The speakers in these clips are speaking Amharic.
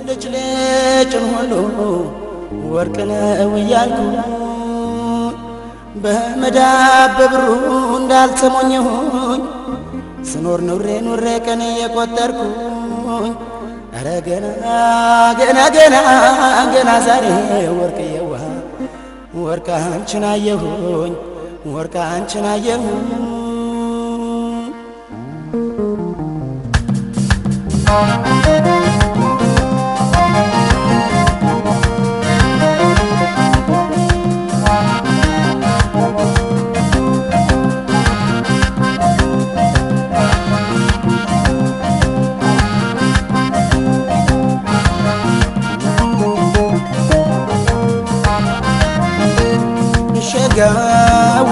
ብልጭልጭን ሁሉ ወርቅ ነው እያልኩ በመዳብ በብሩ እንዳልተሞኘሁኝ ስኖር ኑሬ ኑሬ ቀን እየቆጠርኩኝ ኧረ ገና ገና ገና ገና ዛሬ ወርቅዬዋ ወርቅ አንቺን አየሁኝ ወርቅ አንቺን አየሁኝ። ሸጋዋ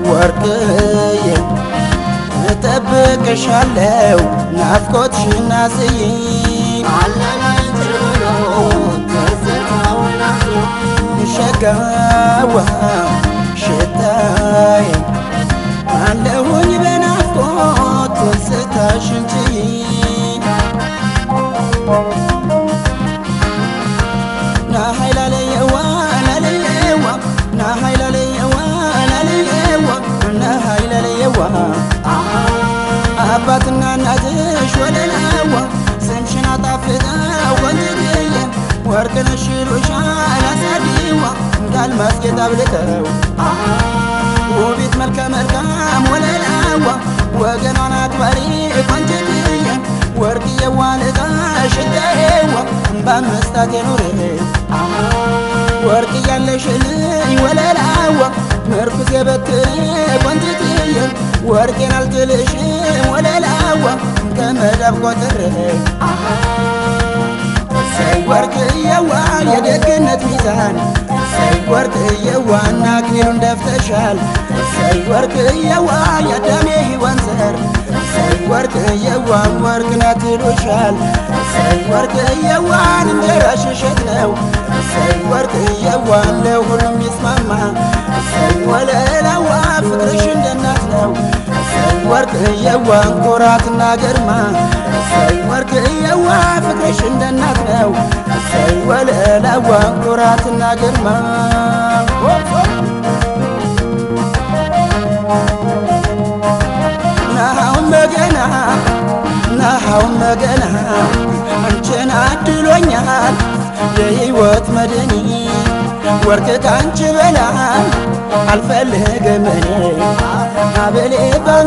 ወርቅዬ እጠብቅሻለሁ ናፍቆትሽን አዝዬ ሸጋዋ ሽታዬ አለሁኝ በናፍቆት ትዝታሽን ችዬ ናሃይላለየዋ ላለየዋ ናሃይላለየዋ ላለየዋ ናሃይላለየዋ አባትና እናትሽ ወለላዋ ስምሽን አጣፍጠው ቆንጅትዬ ወርቅነሽ ይሉሻል አሳዲዋ እንዳልማዝ ጌጥ አብልተው ውቢት መልከ መልካም ወለላዋ ወገኗን አክባሪ ቆንጅትዬ ወርቅዬዋ ልጣሽ ሽታዬዋ በአምስታት የኖረ ወርቅ እያለሽልኝ ወለላዋ ምርኩዝ የበትሬ ቆንጅትዬ ወርቄን አልጥልሽም ወለላዋ ከመዳብ ቆጥሬ ወርቅዬዋ የደግነት ሚዛን ወርቅዬዋና አክሊሉን ደፍተሻል ወርቅዬዋ የአዳሜ ሔዋን ዘር ወርቅዬዋን ወርቅ ናት ይሉሻል ወርቅዬዋን እንጀራሽ እሸት ነው ወርቅዬዋን ለሁሉም ይስማማ ወለላዋ ፍቅርሽ እንደ እናት ነው ወርቅዬዋን ኩራትና ግርማ ወርቅዬዋ ፍቅርሽ እንደ እናት ነው ወለላዋ ኩራትና ግርማ። ናሃውን በገና ናሃውን በገና አንቺን አድሎኛል የሕይወት መድኒ ወርቅ ካንቺ በላይ አልፈልግም እኔ አበሌ።